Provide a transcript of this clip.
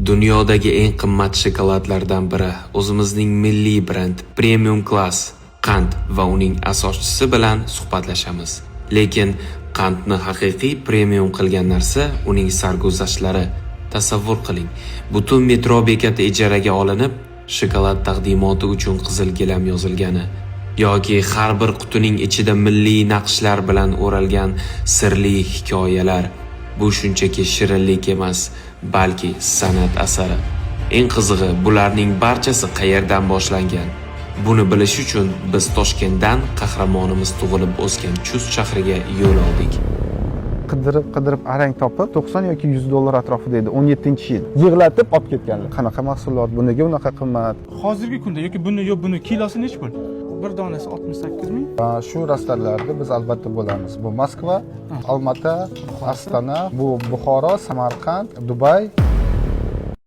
Dunyodagi eng qimmat shokoladlardan biri, o'zimizning milliy brend Premium Class Qand va uning asoschisi bilan suhbatlashamiz. Lekin qandni haqiqiy premium qilgan narsa uning sarguzashtlari. Tasavvur qiling, butun metro bekati ijaraga olinib, shokolad taqdimoti uchun qizil gilam yozilgani yoki har bir qutining ichida milliy naqshlar bilan o'ralgan sirli hikoyalar. Bu shunchaki shirinlik emas, balki san'at asari. Eng qizig'i, bularning barchasi qayerdan boshlangan? Buni bilish uchun biz Toshkentdan qahramonimiz tug'ilib o'sgan Chust shahriga yo'l oldik. Qidirib qidirib arang topib, 90 yoki 100 dollar atrofida edi, 17-yil. Yig'latib olib ketganlar. Qanaqa mahsulot bu, nega unaqa qimmat? Hozirgi kunda yoki buni yo buni kilosi nechi pul? Bir donasi 68 ming. Va shu rastalarda biz albatta bo'lamiz. Bu Moskva, Olmaota, Ostona, bu Buxoro, Samarqand, Dubay.